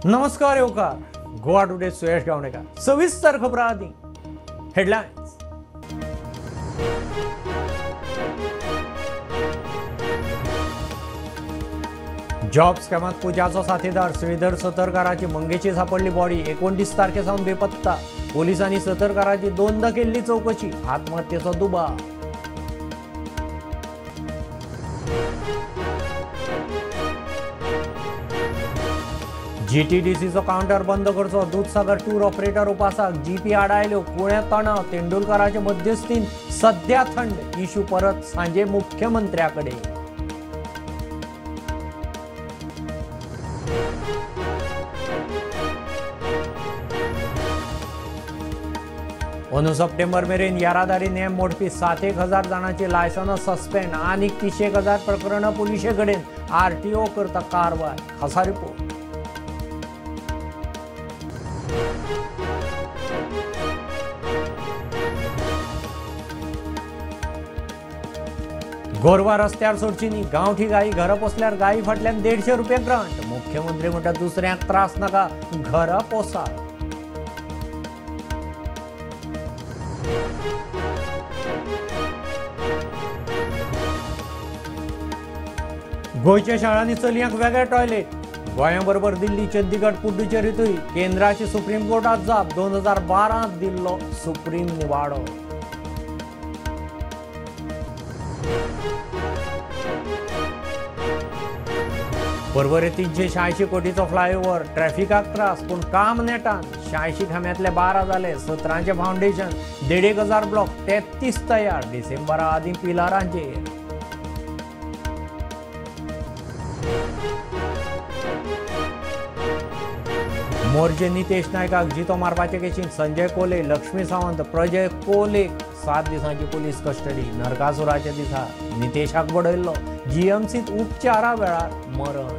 नमस्कार येवकार गोवा टुडे सुयश गावणेकर। सविस्तर खबरां आदी हेडलायन्स। जॉब स्कॅमात पूजाचो साथीदार श्रीधर सतरकाराची मंगेशी सापडली बॉडी। 29 तारखे सावन बेपत्ता। पोलिसांनी सतरकाराची दोनदा केल्ली चौकशी। आत्महत्येचो दुबाव। जीटीडीसीचो काउंटर बंद करचो। दूधसागर टूर ऑपरेटर उपासाक। जीपी आड आयल्यो कुळ्या तणाव। तेंडुलकाराचे मध्यस्थीन सध्या थंड। इशू परत सांजे मुख्यमंत्र्याकडे। अंदू सप्टेंबर मेरेन येरादारी नेम मोडपी 7,000 जाणांची लायसनां सस्पेंड। आनीक 30,000 प्रकरणां पुलिशे कडेन। आरटीओ करता कारवाय। खासा रिपोर्ट। गोरवां रस्त्यार सोडची न्ही। गांवठी गायी घरा पोसल्यार गायी फाटल्यान 150 रुपया ग्रांट। मुख्यमंत्री म्हणटा दुसऱ्यांक त्रास नाका, घरा पोसा। गोंयच्या शाळांनी चलयांक वेगळे टॉयलेट। गोंया बरोबर दिल्ली, चंदीगड, पुडुचेरीतूय केंद्राची सुप्रीम कोर्टात जाप। 2012 दिल्लो सुप्रीम निवाडो। पर्वरे 386 कोटीचो फ्लायओव्हर। ट्रॅफिकाक त्रास पूण काम नेटान। 86 खांब्यांतले 12 जाले। 17चें फावंडेशन। 1,500 ब्लॉक 33 तयार। डिसेंबरा आदीं पिलारांचेर। मोरजे नितेश नायकाक जितो मारपाचे केशींत संजय कोले, लक्ष्मी सावंत, प्रजय कोले 7 दिसांची पुलीस कस्टडी। नरकासुराच्या दिसा नितेशाक बडयल्लो। जीएमसीत उपचारा वेळार मरण।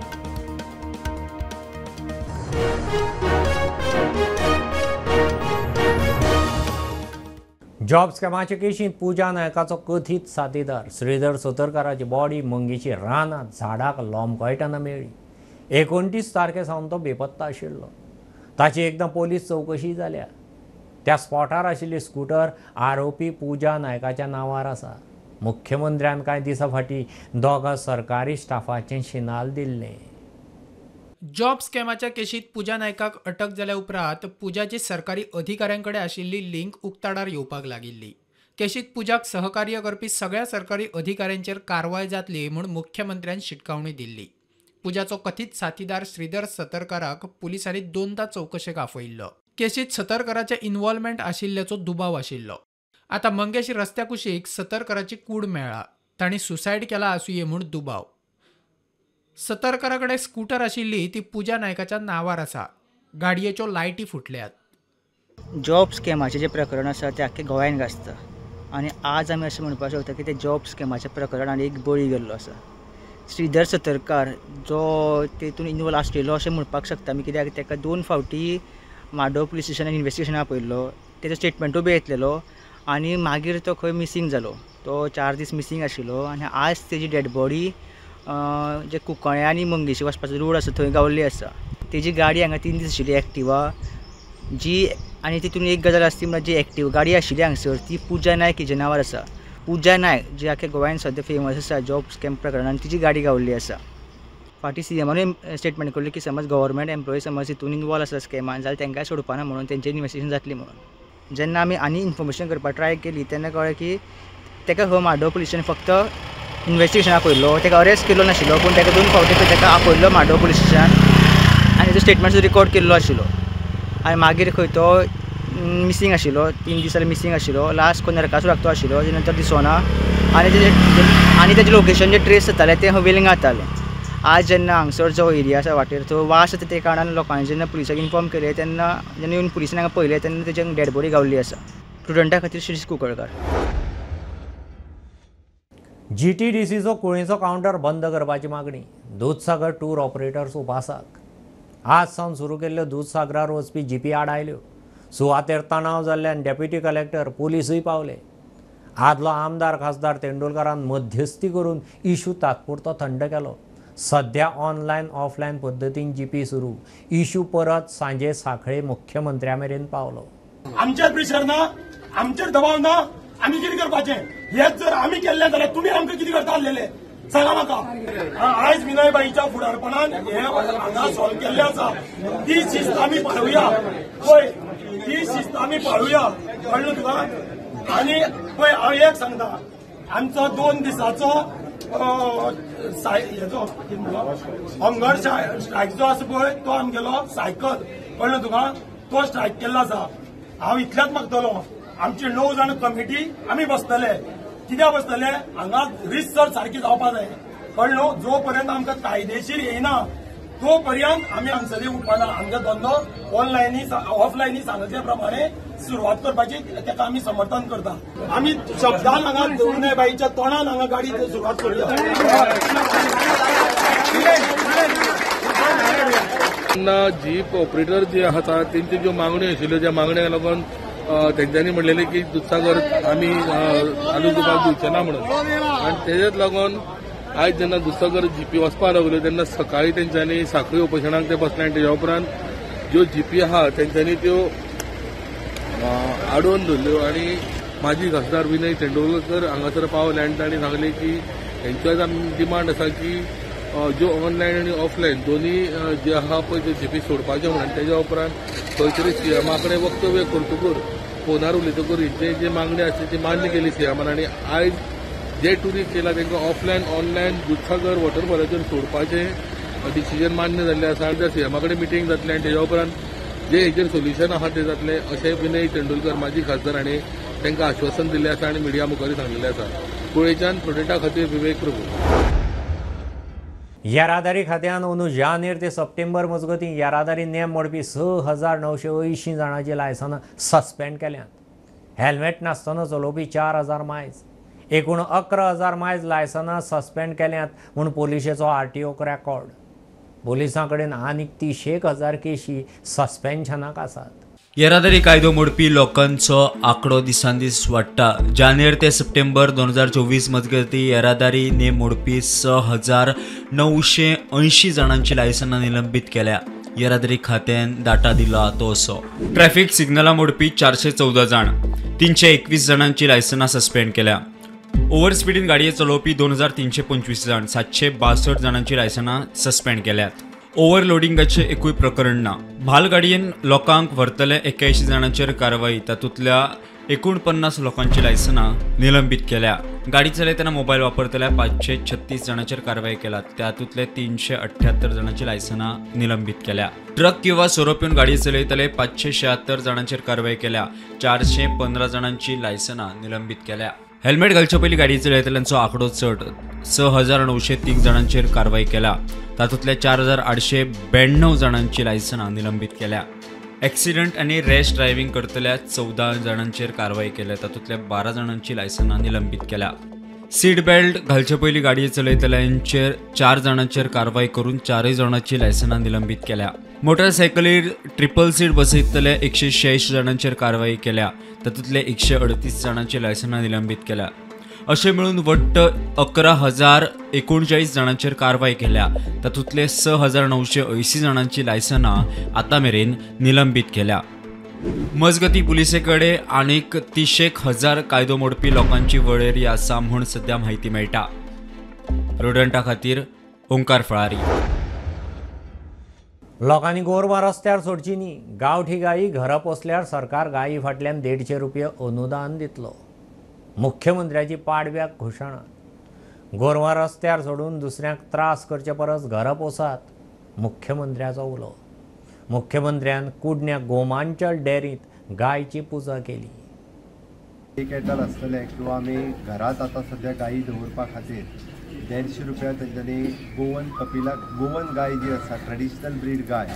जॉब स्कॅमाचे केशींत पूजा नायकाचो कथीत साथीदार श्रीधर सतरकाराची बॉडी मंगेशी रानांत झाडाक लोंबकळटना मेळ्ळी। 29 तारखे सावन तो बेपत्ता आशिल्लो। ताची एकदां पोलीस चौकशी जाल्या। त्या स्पॉटार आशिल्ली स्कूटर आरोपी पूजा नायकाच्या नांवार आसा। मुख्यमंत्र्यान कांय दिसां फाटीं दोगां सरकारी स्टाफाचें शिनाल दिल्लें। जॉब स्कॅमाच्या केशींत पूजा नायकाक अटक जाल्या उपरांत पूजाची सरकारी अधिकाऱ्यां कडेन आशिल्ली लिंक उक्ताडार येवपाक लागिल्ली। केशींत पूजाक सहकार्य करपी सगळ्या सरकारी अधिकाऱ्यांचेर कारवाय जातली म्हूण मुख्यमंत्र्यान शिटकावणी दिल्ली। पूजाचो कथीत साथीदार श्रीधर सतरकाराक पुलिसांनी दोनदा चौकशेक आपयिल्लो। केशींत सतरकाराचें इन्वॉल्वमेंट आशिल्ल्याचो दुबाव आशिल्लो। आतां मंगेश रस्त्या कुशीक सतरकाराची कूड मेळ्ळा। तांणी सुसायड केला आसुये म्हूण दुबाव। सतरकारा कडेन स्कूटर आशिल्ली ती पूजा नायकाच्या नांवार आसा। गाडयेच्यो लायटी फुटल्यात। जॉब स्कॅमाचें जें प्रकरण आसा तें आख्खें गोंयान गाजता आनी आज आमी अशें म्हणपाक शकता की तें जॉब स्कॅमाचें प्रकरण आनी एक बळी गेल्लो आसा। श्रीधर सतरकार जो तेतून इनवॉल्व आसलेलो अशें म्हणपाक शकता आमी, कित्याक ताका 2 फावटी माडो पुलीस स्टेशनान इन्वेस्टिगेशन आपयल्लो, तेजो स्टेटमेंटूय बी येतलेलो आनी मागीर तो खंय मिसींग जालो। तो 4 दीस मिसींग आशिल्लो आनी आज तेजी डेड बॉडी जे कुंकळ्या आनी मंगेशी वचपाचो रोड आसा थंय गावल्ली आसा। तेजी गाडी हांगा 3 दीस आशिल्ली एक्टिवा जी, आनी तितून एक गजाल आसा ती म्हळ्यार जी एक्टिवा गाडी आशिल्ली हांगसर ती पूजा नायक हिज्या नांवार आसा। पूजा नायक जी आख्या गोंयान सद्या फेमस आसा जॉब स्कॅम प्रकरणान, तिजी गाडी गावल्ली आसा। फाटीं सीएमानूय स्टेटमेंट केल्लें की समज गव्हर्मेंट एम्प्लॉई समज हितून इनवॉल्व आसा स्कॅमान जाल्यार तांकांय सोडपाना म्हणून, तेंचें इन्वेस्टिगेशन जातली म्हणून। जेन्ना आमी आनी इन्फॉर्मेशन करपाक ट्राय केली तेन्ना कळ्ळें की ताका खंय माडो पुलिसान फक्त इन्वेस्टिगेशन आपयल्लो, ताका अरेस्ट केल्लो नाशिल्लो, पूण ताका 2 फावटी ताका आपयल्लो माडो पुलीस स्टेशनान आनी तेजो स्टेटमेंट रिकॉर्ड केल्लो आशिल्लो। आनी मागीर खंय तो मिसींग आशिल्लो, 3 दीस जाल्यार मिसींग आशिल्लो। लास्ट खंय नरकासुराक तो आशिल्लो, तेजे नंतर दिसोना आनी तेजें लोकेशन जें ट्रेस जातालें तें वेलिंगा जातालें। आज जेन्ना हांगसर जो एरिया आसा वाटेर थंय वास येता ते कारणान लोकांनी जेन्ना पुलिसाक इन्फॉर्म केलें तेन्ना जेन्ना येवन पुलिसान हांगा पळयलें तेन्ना तेजी डेड बॉडी गावल्ली आसा। स्टुडंटा खातीर शिरीष कुंकळकार। जीटीडीसीचो कुळेचो काउंटर बंद करपाची मागणी। दूधसागर टूर ऑपरेटर्स उपासाक। आज सावन सुरू केल्ल्यो दूधसागरार वचपी जीपी आड आयल्यो। सुवातेर तणाव जाल्ल्यान डेप्युटी कलेक्टर पुलिसूय पावले। आदलो आमदार खासदार तेंडुलकारान मध्यस्थी करून इशू तात्पुरतो थंड केलो। सध्या ऑनलायन ऑफलायन पद्दतीन जीपी सुरू. इशू परत सांजे सांखळे मुख्यमंत्र्या मेरेन पावलो. आमचेर प्रेशर ना, आमचेर दबाव ना, आमी कितें करपाचें? हेच जर आमी केल्लें जाल्यार तुमी आमकां कितें करता आसलेले सांगा म्हाका. आयज विनयबाईच्या फुडारपणान हें हांगा सॉल्व केल्लें आसा. ती शिस्त आमी पाळुया, पळय ती शिस्त आमी पाळुया, कळ्ळें तुका? आनी पळय हांव एक सांगता, आमचो 2 दिसाचो हेजो हंगर स्ट्रायक जो आसा पळय तो आमगेलो सायकल, कळ्ळें तुका? तो स्ट्रायक केल्लो आसा. हांव इतल्याच मागतलो, आमची 9 जाण कमिटी आमी बसतले. कित्याक बसतले? हांगा रिसर्च सारकी जावपा जाय, कळ्ळें न्हू? जो पर्यंत आमकां कायदेशीर येना तो पर्यंत आमी हांगसरली उठपाना. आमचो धंदो ऑनलायनी ऑफलायनी सांगितले प्रमाणे सुरवात करपाची ताका आमी समर्थन करता. आमी शब्दान हांगा विनयबाईच्या तोंडान हांगा गाडी सुरवात करुया. तेन्ना जीप ऑपरेटर जे आसा तेंच्यो ज्यो मागण्यो आशिल्ल्यो त्या मागण्यांक लागून तेंच्यांनी म्हणलेलें की दुधसागर आमी चालू करपाक दिवचे ना म्हणून. आनी तेजेच लागून आयज जेन्ना दुधसागर जीपी वचपाक लागल्यो तेन्ना सकाळी तेंच्यांनी सांखळी उपोशणाक ते बसले आनी तेज्या उपरांत ज्यो जीपी आहा तेंच्यांनी त्यो आडोवन धरल्यो आनी माजी खासदार विनय तेंडुलकर हांगासर पावले आनी तांणी सांगलें की हेंच्यो आज डिमांड आसा की ज्यो ऑनलायन आनी ऑफलायन दोनी जे आहा पळय त्यो जीपी सोडपाच्यो म्हणून. तेज्या उपरांत खंय तरी सीएमा कडेन वक्तव्य करतकूच फोनार उलयतकूच हेंची जी मागणी आसली ती मान्य केली सीएमान आनी आयज जे ट्युरिस्ट येयला तांकां ऑफलायन ऑनलायन दुधसागर वॉटरफॉलाचेर सोडपाचें डिसिजन मान्य जाल्लें आसा. आनी त्या सीएमा कडेन मिटींग जातलें आनी तेज्या उपरांत जे हेचेर सोल्युशन आहा तें जातलें अशें विनय तेंडुलकर माजी खासदार हांणी तांकां आश्वासन दिल्लें आसा आनी मिडिया मुखार सांगलेलें आसा. कुळेच्यान प्रोटेक्टा खातीर विवेक प्रभू. येरादारी खात्यान अंदू जानेर ते सप्टेंबर मजगतीं येरादारी नेम मोडपी 6980 जाणांची लायसनां सस्पेंड केल्यांत. हेल्मेट नासतना चलोवपी 4000 मायज, एकूण 11000 मायज लायसनां सस्पेंड केल्यांत म्हूण पोलिशेचो आरटीओक रेकॉर्ड. पोलिसां कडेन आनीक 31,000 केशी सस्पेन्शनाक आसात. येरादारी कायदो मोडपी लोकांचो आंकडो दिसान दीस वाडटा. जानेर ते सप्टेंबर 2024 मजगतीं येरादारी नेम मोडपी 6980 जाणांची लायसनां निलंबीत केल्या. येरादारी खात्यान डाटा दिला तो असो. ट्रॅफिक सिग्नलां मोडपी 414 जाण, 321 जाणांची लायसनां सस्पेंड केल्या. ओव्हर स्पिडीन गाडये चलोवपी 2325 जाण, 762 जाणांची लायसनां सस्पेंड केल्यात. ओव्हरलोडिंगाचें एकूय प्रकरण ना. म्हालगाडयेन लोकांक व्हरतले 81 जाणांचेर कारवाई, तातूंतल्या 49 लोकांची लायसनां निलंबीत केल्या. गाडी चलयतना मोबायल वापरतल्या 536 जाणांचेर कारवाई केल्या, तातूंतले 378 जाणांची लायसनां निलंबीत केल्या. ट्रक किंवा सोरो पिवन गाडी चलयतले 576 जाणांचेर कारवाई केल्या, 415 जाणांची लायसनां निलंबीत केल्या. हेल्मेट घालचे पयलीं गाडी चलयतल्यांचो आंकडो चड, 6903 जाणांचेर कारवाई केल्या, तातूंतल्या 4892 जाणांची लायसनां निलंबीत केल्या. एक्सिडंट आनी रॅश ड्रायव्हिंग करतल्या 14 जाणांचेर कारवाई केल्या, तातूंतल्या 12 जाणांची लायसनां निलंबीत केल्या. सीट बेल्ट घालचे पयलीं गाडी चलयतल्यांचेर 4 जाणांचेर कारवाई करून 4 जाणांची लायसनां निलंबीत केल्या. मोटरसायकलीर ट्रिपल सीट बसयतल्या 186 जाणांचेर कारवाई केल्या, तातूंतले 138 जाणांची लायसनां निलंबीत केल्या. अशें मेळून वट्ट 11039 जाणांचेर कारवाई केल्या, तातूंतले 6980 जाणांची लायसनां आतां मेरेन निलंबीत केल्या. मजगतीं पुलिसे कडेन आनीक 31,000 कायदो मोडपी लोकांची वळेरी आसा म्हूण सद्या म्हायती मेळटा. प्रुडंटा खातीर ओंकार फळारी. लोकांनी गोरवां रस्त्यार सोडची न्ही. गांवठी गायी घरा पोसल्यार सरकार गायी फाटल्यान 150 रुपया अनुदान दितलो. मुख्यमंत्र्याची पाडव्याक घोशणा. गोरवां रस्त्यार सोडून दुसऱ्यांक त्रास करचे परस घरा पोसात, मुख्यमंत्र्याचो उलो. मुख्यमंत्र्यान कुडण्या गोमांचल डेअरींत गायची पुजा केली. कॅटल आसतले किंवा आमी घरांत आतां सद्या गायी दवरपा खातीर 150 रुपया तेंच्यांनी गोवन कपिला गोवन गाय जी आसा ट्रेडिशनल ब्रीड गाय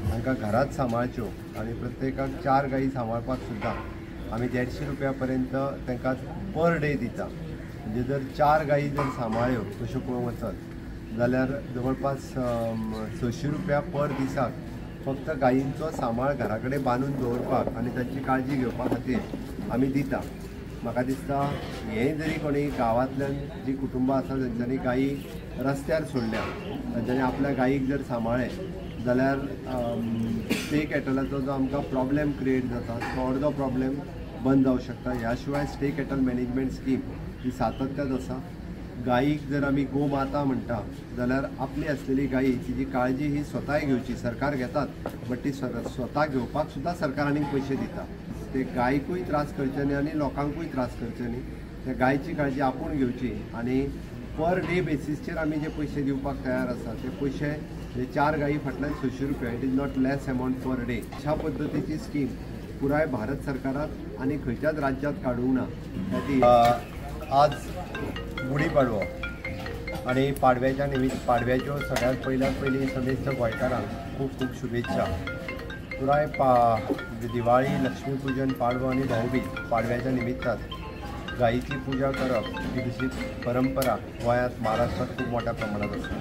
हांकां घरांत सांबाळच्यो आनी प्रत्येकाक 4 गायी सांबाळपाक सुद्दां आमी 150 रुपया पर्यंत तांकां पर डे दिता. म्हणजे जर 4 गायी जर सांबाळ्यो तश्यो पळोवंक वचत जाल्यार जवळपास 600 रुपया पर दिसाक फक्त गायींचो सांबाळ घरा कडेन बांदून दवरपाक आनी तांची काळजी घेवपा खातीर आमी दिता. म्हाका दिसता हें जरी कोणी गांवांतल्यान जी कुटुंबां आसा तेंच्यांनी गायी रस्त्यार सोडल्या तांच्यांनी आपल्या गायीक जर सांबाळ्ळें जाल्यार स्टे कॅटलाचो जो आमकां प्रॉब्लेम क्रिएट जाता तो अर्दो प्रॉब्लेम बंद जावं शकता. ह्या शिवाय स्टे कॅटल मॅनेजमेंट स्कीम ही सातत्यात आसा. गायीक जर आमी गोमाता म्हणटा जाल्यार आपली आसलेली गायी तिची काळजी ही स्वताय घेवची, सरकार घेतात बट ती स्वता घेवपाक सुद्दां सरकार आनीक पयशे दिता. ते गायकूय त्रास करचे न्ही आनी लोकांकूय त्रास करचे न्ही. त्या गायची काळजी आपूण घेवची आनी पर डे बेसीसचेर आमी जे पयशे दिवपाक तयार आसा ते पयशे म्हणजे 4 गायी फाटल्यान 600 रुपया, it is not less amount per day. अशा पद्दतीची स्कीम पुराय भारत सरकारात आनी खंयच्याच राज्यांत काडूंक ना. ती आज गुढी पाडवो आनी पाडव्याच्या निमित्त पाडव्याच्यो सगळ्यांत पयल्यात पयलीं समेस्त गोंयकारांक खूब खूब शुभेच्छा. पुराय दिवाळी, लक्ष्मीपुजन, पाडवो आनी भाऊबीज पाडव्याच्या निमित्तान गायीची पुजा करप ही तशी परंपरा गोंयांत महाराष्ट्रात खूब मोठ्या प्रमाणात आसा.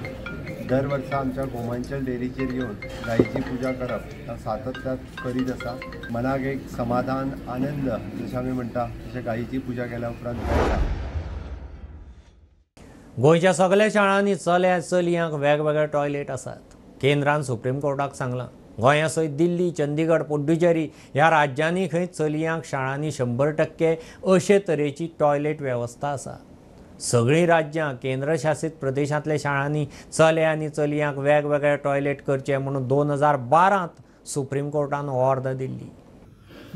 दर वर्सा आमच्या गोमांचल डेअरीचेर येवन गायीची पुजा करप सातत्यात करीत आसा. मनाक एक समाधान, आनंद जशें आमी म्हणटा तशें गायीची पुजा केल्या उपरांत मेळटा. गोंयच्या सगळ्या शाळांनी चल्या चलयांक वेगवेगळे टॉयलेट आसात. केंद्रान सुप्रीम कोर्टाक सांगलां गोंया सयत दिल्ली, चंदीगड, पुडुचेरी ह्या राज्यांनी खंय चलयांक शाळांनी 100% अशे तरेची टॉयलेट वेवस्था आसा. सगळीं राज्यां केंद्रशासीत प्रदेशांतल्या शाळांनी चले आनी चलयांक वेगवेगळे टॉयलेट करचे म्हणून 2012 सुप्रीम कोर्टान ऑर्डर दिल्ली.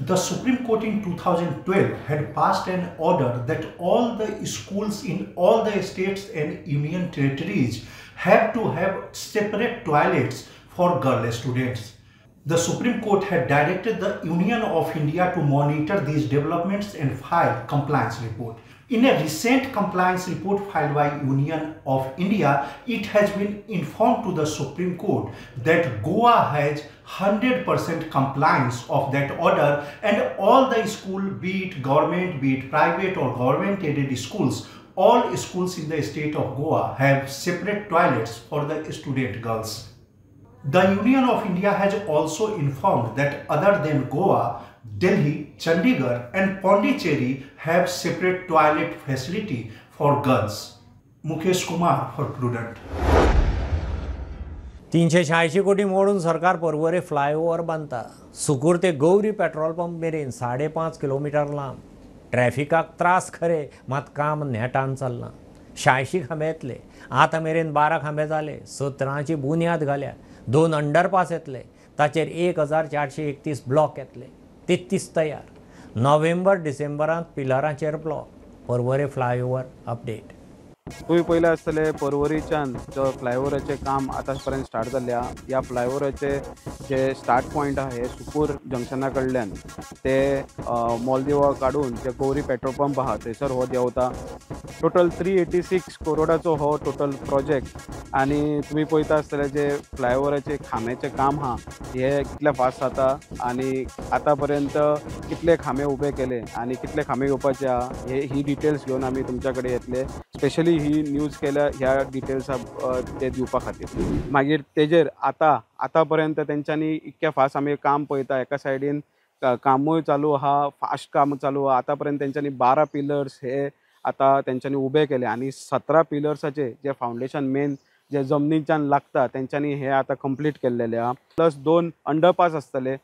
The Supreme Court in 2012 had passed an order that all the schools in all the states and union territories have to have separate toilets for girl students. The Supreme Court had directed the Union of India to monitor these developments and file compliance report. In a recent compliance report filed by Union of India, it has been informed to the Supreme Court that Goa has 100% compliance of that order and all the school, be it government, be it private or government aided schools, all schools in the state of Goa have separate toilets for the student girls. The Union of India has also informed that other than Goa, Delhi, Chandigarh and Pondicherry have separate toilet facility for girls. Mukesh Kumar for Prudent. 386 कोटी मोडून सरकार पर्वरे flyover बांदता. सुकूर ते Gauri petrol pump मेरेन 5.5 kilometre लांब. ट्रॅफिकाक त्रास खरे, मात काम नेटान चल्लां. 86 खांबे येतले, आतां मेरेन 12 खांबे जाले. 17ची बुन्याद घाल्या, 2 अंडरपास येतले, ताचेर 1431 ब्लॉक येतले, 33 तयार. नोव्हेंबर डिसेंबरांत पिलरांचेर ब्लॉक. पर्वरे फ्लायओव्हर अपडेट. तुमी पयलें आसतलें पर्वरीच्यान जो फ्लायओव्हराचें काम आतां पर्यंत स्टार्ट जाल्लें आहा. ह्या फ्लायओव्हराचे जे स्टार्ट पॉयंट आहा हे सुकूर जंक्शना कडल्यान ते मोलदिवा काडून जे गौरी पेट्रोल पंप आहा थंयसर हो देंवता. टोटल 386 करोडाचो हो टोटल प्रोजेक्ट. आनी तुमी पळयता आसतले जे फ्लायओव्हराचे खांब्याचें काम आहा हे कितले फास्ट जाता आनी आतां पर्यंत कितले खांबे उबे केले आनी कितले खांबे येवपाचे आहा हे ही डिटेल्स घेवन आमी तुमच्या कडेन येतले. स्पेशली ही न्यूज केल्या ह्या डिटेल्सा ते दिवपा खातीर. मागीर तेजेर आतां पर्यंत तेंच्यांनी इतक्या फास्ट आमी काम पळयता. एका सायडीन कामूय चालू आहा, फास्ट काम चालू आहा. आतां पर्यंत तेंच्यांनी 12 पिलर्स हे आतां तेंच्यांनी उबे केले आनी 17 पिलर्साचे जे फावंडेशन मेन जे जमनीच्यान लागता तेंच्यांनी हे आतां कंप्लीट केल्लेले आहा. प्लस 2 अंडरपास आसतले.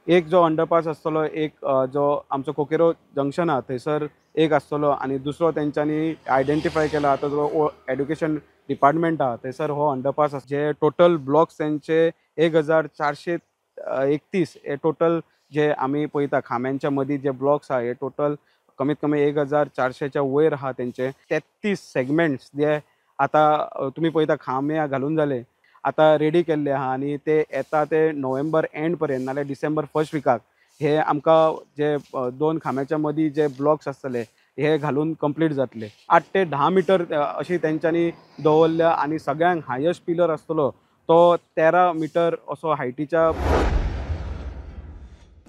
एक जो अंडरपास आसतलो एक जो आमचो कोकेरो जंक्शन आहा थंयसर एक आसतलो आनी दुसरो तेंच्यांनी आयडेंटिफाय केला आतां जो एड्युकेशन डिपार्टमेंट आहा थंयसर हो अंडरपास आसा. जे टोटल ब्लॉक्स तेंचे 1431 हे टोटल जे आमी पळयता खांब्यांच्या मदीं जे ब्लॉक्स आहा हे टोटल कमीत कमी 1400च्या वयर आहा. तेंचे 33 सेगमेंट्स जे आतां तुमी पळयता खांबे घालून जाले आतां रेडी केल्ले आहा आनी ते येता ते नोव्हेंबर एंड पर्यंत नाल्यार डिसेंबर फर्स्ट विकाक हे आमकां जे 2 खांब्याच्या मदीं जे ब्लॉक्स आसतले हे घालून कंप्लीट जातले. 8 ते 10 मिटर अशी तेंच्यांनी दवरल्या आनी सगळ्यांक हायस्ट पिलर आसतलो तो 13 मिटर असो हायटीच्या.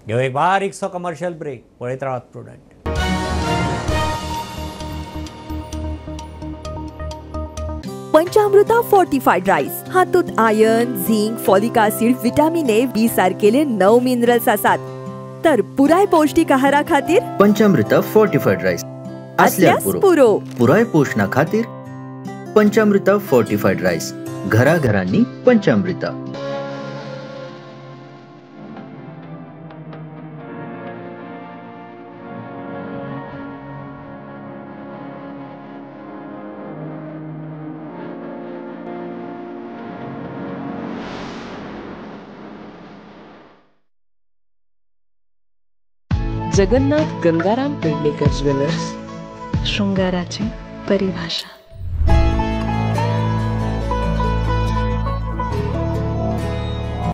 घेऊ एक बारीकसो कमर्शियल ब्रेक. पळयत रावात प्रुडंट. पंचामृता फोर्टिफाईड राईस हातूंत iron, zinc, folic acid, vitamin A, B सारकेले 9 मिनरल्स आसात. तर पुराय पौष्टिक आहारा खातीर पंचामृता फोर्टिफाईड राईस आसल्यार पुरो. पुराय पोषणा खातीर पंचामृता फोर्टिफाईड राईस, घराघरांनी पंचामृता। जगन्नाथ गंगाराम पेडणेकर ज्वेलर्स, शृंगाराची परिभाषा।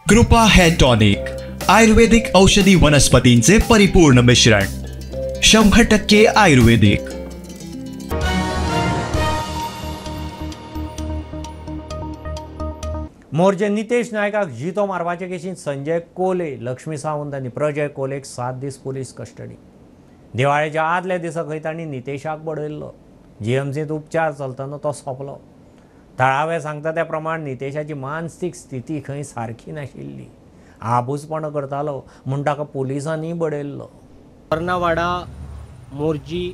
कृपा हेअर टॉनिक, आयुर्वेदिक औषधी वनस्पतींचे परिपूर्ण मिश्रण, 100% आयुर्वेदिक। मोरजे नितेश नायकाक जितो मारपाचे केशींत संजय कोले, लक्ष्मी सावंत आनी प्रजय कोलेक 7 दीस पुलीस कस्टडी। दिवाळेच्या आदल्या दिसा खंय तांणी नितेशाक बडयल्लो। जीएमसींत उपचार चलतना तो सोंपलो। थळावे सांगता त्या प्रमाण नितेशाची मानसीक स्थिती खंय सारकी नाशिल्ली, आबूजपणां करतालो म्हूण ताका पुलिसांनी बडयल्लो। कर्नावाडा मोरजी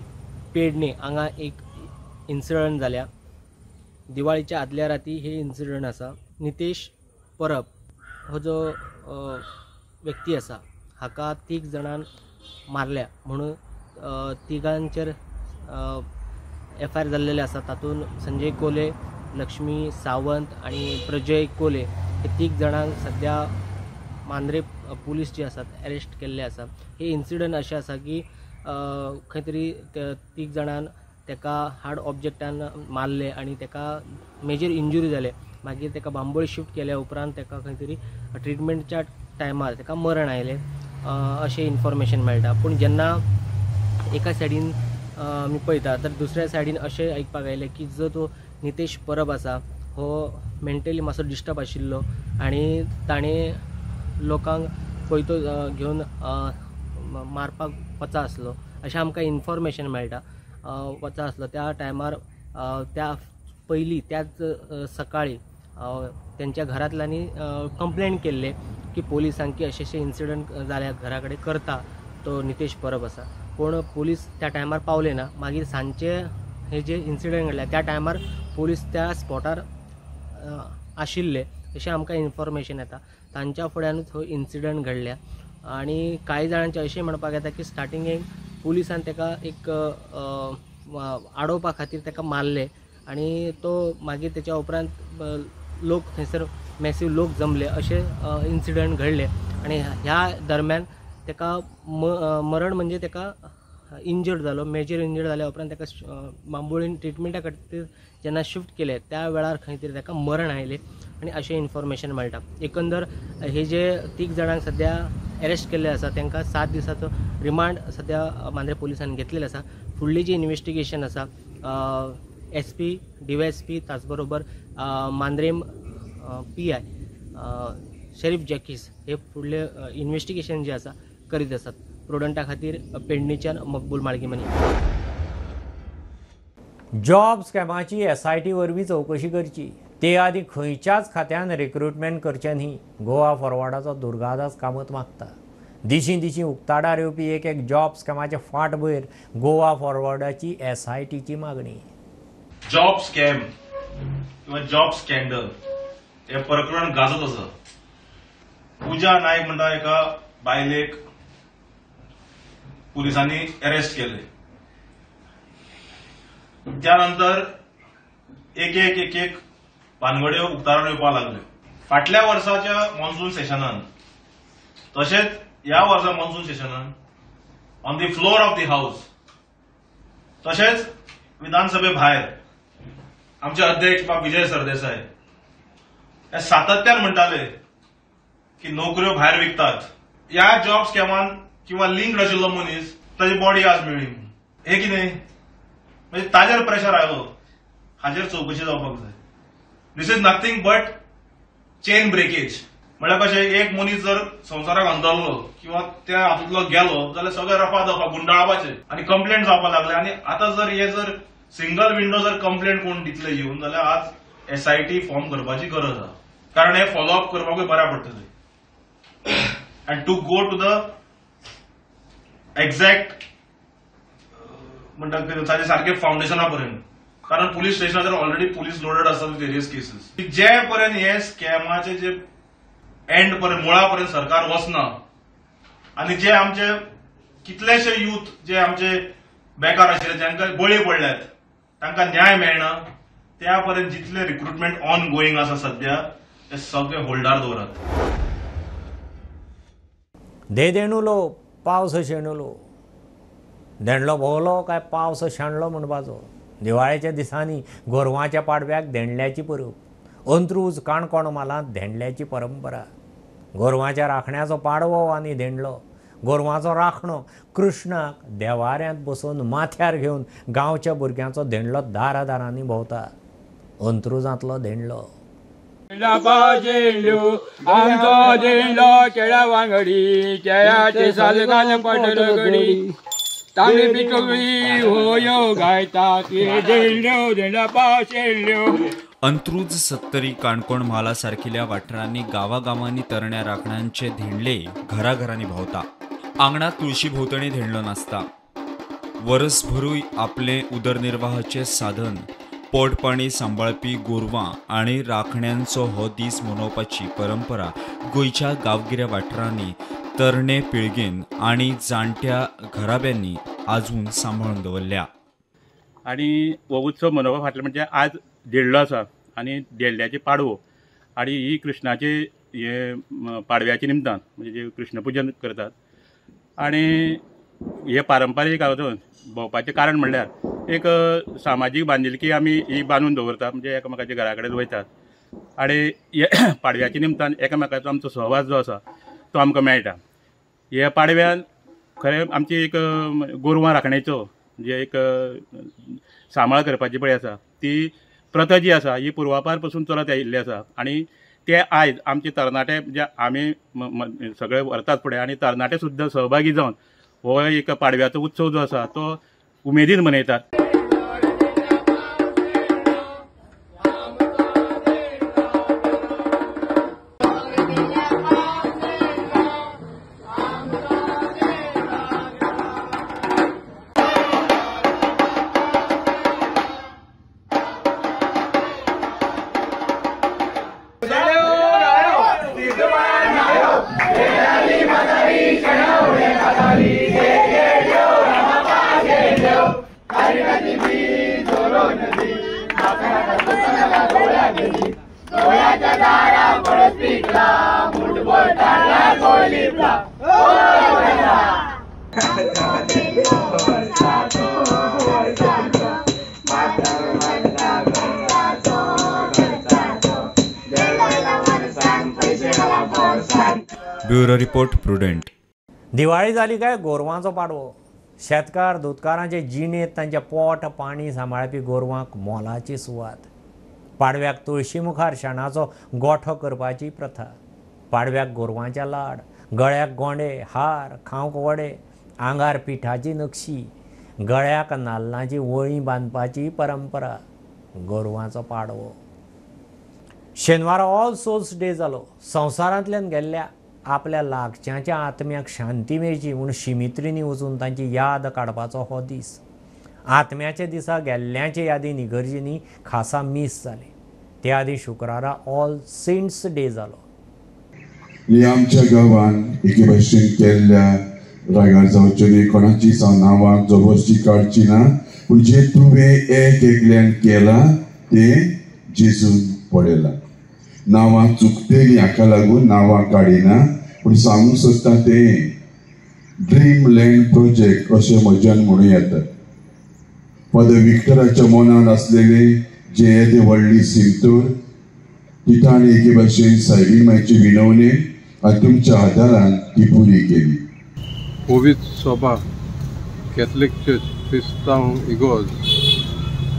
पेडणे हांगा एक इन्सिडंट जाल्या। दिवाळीच्या आदल्या राती हे इन्सिडंट आसा। नितेश परब हो जो व्यक्ती आसा हाका 3 जाणान मारल्या म्हणून तिगांचेर एफ I R जाल्लेले आसा। तातूंत संजय कोले, लक्ष्मी सावंत आनी प्रजय कोले हे 3 जाणांक सद्या मांद्रे पुलीस जे आसात अरेस्ट केल्ले आसा। हे इन्सिडंट अशें आसा की खंय तरी 3 जाणान तेका हार्ड ऑब्जेक्टान मारले आनी तेका मेजर इंजुरी जाले। मागीर तेका बांबोळी शिफ्ट केल्या उपरांत तेका खंय तरी ट्रिटमेंटच्या टायमार तेका मरण आयलें अशें इन्फॉर्मेशन मेळटा। पूण जेन्ना एका सायडीन आमी पळयता तर दुसऱ्या सायडीन अशें आयकपाक आयलें की जो तो नितेश परब आसा हो मेंटली मातसो डिस्टर्ब आशिल्लो आनी ताणें लोकांक कोयतो घेवन मारपाक वचा आसलो अशें आमकां इन्फॉर्मेशन मेळटा। वचा आसलो त्या टायमार त्या पयलीं त्याच सकाळी तेंच्या घरांतल्यांनी कंप्लेन केल्ले की पोलिसांक की अशे अशे इन्सिडंट जाल्या घरा कडेन करता तो नितेश परब आसा। पूण पोलीस त्या टायमार पावले ना। मागीर सांजचे हे जे इन्सिडंट घडल्या त्या टायमार पोलीस त्या स्पॉटार आशिल्ले अशें आमकां इन्फॉर्मेशन येता। तांच्या फुड्यानूच हो इन्सिडंट घडल्या आनी कांय जाणांचें अशें म्हणपाक येता की स्टार्टिंगेक पुलिसान ताका एक आडोवपा खातीर ताका मारले आनी तो मागीर तेच्या उपरांत लोक थंयसर मॅसीव लोक जमले अशे इन्सिडंट घडले आनी ह्या दरम्यान ताका मरण म्हणजे ताका इंजर्ड जालो। मेजर इंजर्ड जाल्या उपरांत ताका बांबोळीन ट्रिटमेंटा खातीर जेन्ना शिफ्ट केले त्या वेळार खंय तरी ताका मरण आयलें आनी अशें इन्फॉर्मेशन मेळटा। एकंदर हे जे 3 जाणांक सद्या अरेस्ट केल्ले आसा तांकां 7 दिसाचो रिमांड सद्या मांद्रे पुलिसांनी घेतलेलो आसा। फुडली जी इन्वेस्टिगेशन आसा एस पी, डीवायएसपी, त्याचबरोबर Mandrem P I Sharif Jacques हे फुडले इन्वेस्टिगेशन जे आसा करीत आसात। प्रुडंटा खातीर पेडणेच्यान मकबूल माळगीमनी। जॉब स्कॅमाची एसआयटी वरवीं चवकशी करची, ते आदी खंयच्याच खात्यान रिक्रुटमेंट करचें न्ही, गोवा फॉरवर्डाचो दुर्गादास कामत मागता। दिशीं दिशीं उक्ताडार येवपी एक एक जॉब स्कॅमाचे फाटभुंयेर गोवा फॉरवर्डाची एसआयटीची मागणी। जॉब स्कॅम किंवा जॉब स्कॅन्डल हे प्रकरण गाजत आसा। पूजा नायक म्हणटा एका बायलेक पुलिसांनी अरेस्ट केले। त्यानंतर एक एक एक एक भानगड्यो उक्ताडार येवपाक लागल्यो। फाटल्या वर्साच्या मॉन्सून सेशनान तशेंच ह्या वर्सा monsoon सेशनान on the floor of the house तशेंच विधानसभे भायर आमचे अध्यक्ष बाब विजय सरदेसाय हे सातत्यान म्हणटाले की नोकऱ्यो भायर विकतात। ह्या जॉब स्कॅमान किंवा लिंक्ड आशिल्लो मनीस ताची बॉडी आज मेळ्ळी, हे कितें म्हणजे ताजेर प्रेशर आयलो, हाजेर चवकशी जावपाक जाय। This is nothing but chain breakage. म्हळ्यार कशें एक मनीस जर संवसाराक अंदरलो किंवा त्या हातूंतलो गेलो जाल्यार सगळे रफा दफा गुंडाळपाचे आनी कंप्लेंट जावपाक लागले। आनी आतां जर हे जर सिंगल विंडो जर कंप्लेंट कोण दितले येवन जाल्यार आज एसआयटी फॉर्म करपाची गरज आसा, कारण हे फॉलोअप करपाकूय बऱ्याक पडटलें and to go to the exact म्हणटा ताजे सारके फावंडेशना पर्यंत। कारण पुलीस स्टेशनाचेर ऑलरेडी पुलीस लोडेड आसा विथ वेरियस केसीस. जे पर्यंत हे स्कॅमाचे जे एंड पर्यंत मुळा पर्यंत सरकार वचना आनी जे आमचे कितलेशे यूथ जे आमचे बेकार आशिल्ले जांकां बळी पडल्यात तांकां न्याय मेळना त्या पर्यंत जितले रिक्रुटमेंट ऑन गोईंग आसा सध्या ते सगळे होल्डार दवरात. देणुलो पावस शेणुलो, धेंडलो भोवलो काय पावस शेणलो म्हणपाचो. दिवाळेच्या दिसांनी गोरवांच्या पाडव्याक धेंडल्याची परब. अंत्रूज काणकोण म्हालांत धेंडल्याची परंपरा. गोरवांच्या राखण्याचो पाडवो आनी धेंडलो. गोरवांचो राखणो कृष्णाक देवाऱ्यांत बसोवन माथ्यार घेवन गांवच्या भुरग्यांचो धेंडलो दारादारांनी भोंवता. अंत्रुजांतलो धेंडलो. अंत्रूज सत्तरी काणकोण म्हाला सारकिल्या वाठारांनी गावागावांनी तरण्या राखण्यांचे धेंडले घराघरांनी भोंवता. आंगणात तुळशी भोंवतणी धेंडलो नासता. वरसभरूय आपले उदरनिर्वाहाचे साधन पोटपाणी सांबाळपी गोरवां आनी राखण्यांचो हो दीस मनोवपाची परंपरा गोंयच्या गांवगिऱ्या वाठारांनी तरणे पिळगेन आनी जाणट्या घराब्यांनी आजून सांबाळून दवरल्या. आनी हो उत्सव मनोवपा फाटलें म्हणजे आज धेंडलो आसा आनी धेंडल्याचे पाडवो आनी ही कृष्णाचे हे पाडव्याचे निमतान म्हणजे कृष्णपुजन करतात आनी हे पारंपारीक हातून भोंवपाचें कारण म्हणल्यार एक सामाजीक बांदिलकी आमी ही बांदून दवरता, म्हणजे एकामेकाच्या घरा कडेन वयतात आनी हे पाडव्याच्या निमतान एकामेकाचो आमचो सहवास जो आसा तो आमकां मेळटा. हे पाडव्यान खरें आमची एक गोरवां राखणेचो जे एक सांबाळ करपाची पळय आसा ती प्रथा जी आसा ही पुर्वापार पसून चलत आयिल्ली आसा आनी ते आयज आमचे तरणाटे जे आमी सगळे व्हरतात फुडें आनी तरणाटे सुद्दां सहभागी जावन हो एक पाडव्याचो उत्सव जो आसा तो उमेदीन मनयतात. Bureau report, Prudent. Diwali जाली काय गोरवांचो पाडवो. शेतकार दुदकारांचे जिणेंत तांच्या पोट पाणी सांबाळपी गोरवांक मोलाची सुवात. पाडव्याक तुळशी मुखार शेणाचो गोठो करपाची प्रथा. पाडव्याक गोरवांच्या लाड, गळ्याक गोंडे हार, खावंक वडे, आंगार पिठाची नक्षी, गळ्याक नाल्लाची वळी बांदपाची परंपरा. गोरवांचो पाडवो. शेनवारा ऑल सोल्स डे जालो. संवसारांतल्यान गेल्ल्या आपल्या लागच्याच्या आत्म्याक शांती मेळची म्हूण शिमित्रींनी वचून तांची याद काडपाचो हो दीस. आत्म्याच्या दिसा गेल्ल्याचे यादीन इगर्जींनी खासा मीस जालें. त्या आदी शुक्रारा ऑल सेंट्स डे जालो. आमच्या गांवान एके भाशेन केल्ल्या रागार जावच्यो न्ही, कोणाची नांवां जबरदस्ती काडची ना, पूण जें तुवें एक एकल्यान केलां तें जेजून पळयलां. नांवां चुकतलीं हाका लागून नांवां काडिना, पूण सांगूंक सोदता तें ड्रीम लँड प्रोजेक्ट अशें म्हज्यान म्हणूं येता. फादर विक्टराच्या मनान आसलेले जे येदे व्हडली सिंतूर तिताणी एके भाशेन सायबीण मायची विनवणी आनी तुमच्या आदारान ती पुरी केली. पवित्र सभा कॅथलीक चर्च क्रिस्तांव इगोर्ज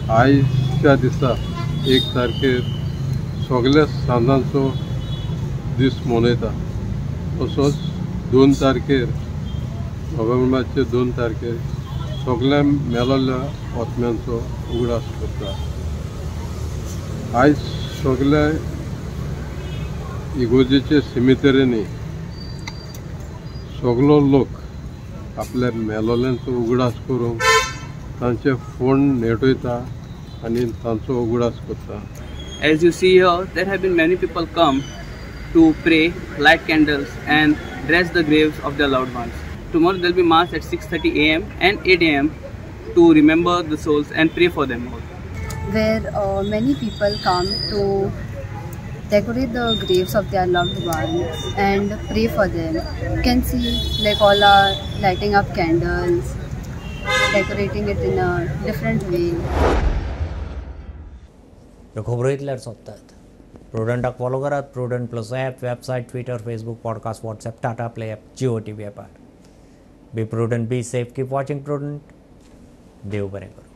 आयच्या दिसा 1 तारखेर सगळ्या सांजांचो दीस मनयता. तसोच 2 तारखेर नोव्हेंबराचे 2 तारखेर सगळ्या मेलोल्या आत्म्यांचो उगडास करता. आयज सगळ्या इगोर्जेचे सिमितरींनी सगळो लोक आपल्या मेलोल्यांचो उगडास करूंक तांचे फोंड नेटयता आनी तांचो उगडास करता. As you see here, there have been many people come to pray, light candles and dress the graves of their loved ones. Tomorrow there will be mass at 6:30 a.m. and 8 a.m. to remember the souls and pray for them all. Where many people come to decorate the graves of their loved ones and pray for them. You can see like all are lighting up candles, decorating it in a different way. खबरो इतल्यार सोंपतात. प्रुडंटाक follow करात. Prudent plus app, website, Twitter, Facebook, podcast, WhatsApp, Tata Play app, Jio TV ॲपार. Be prudent, be safe, keep watching Prudent. देव बरें करूं.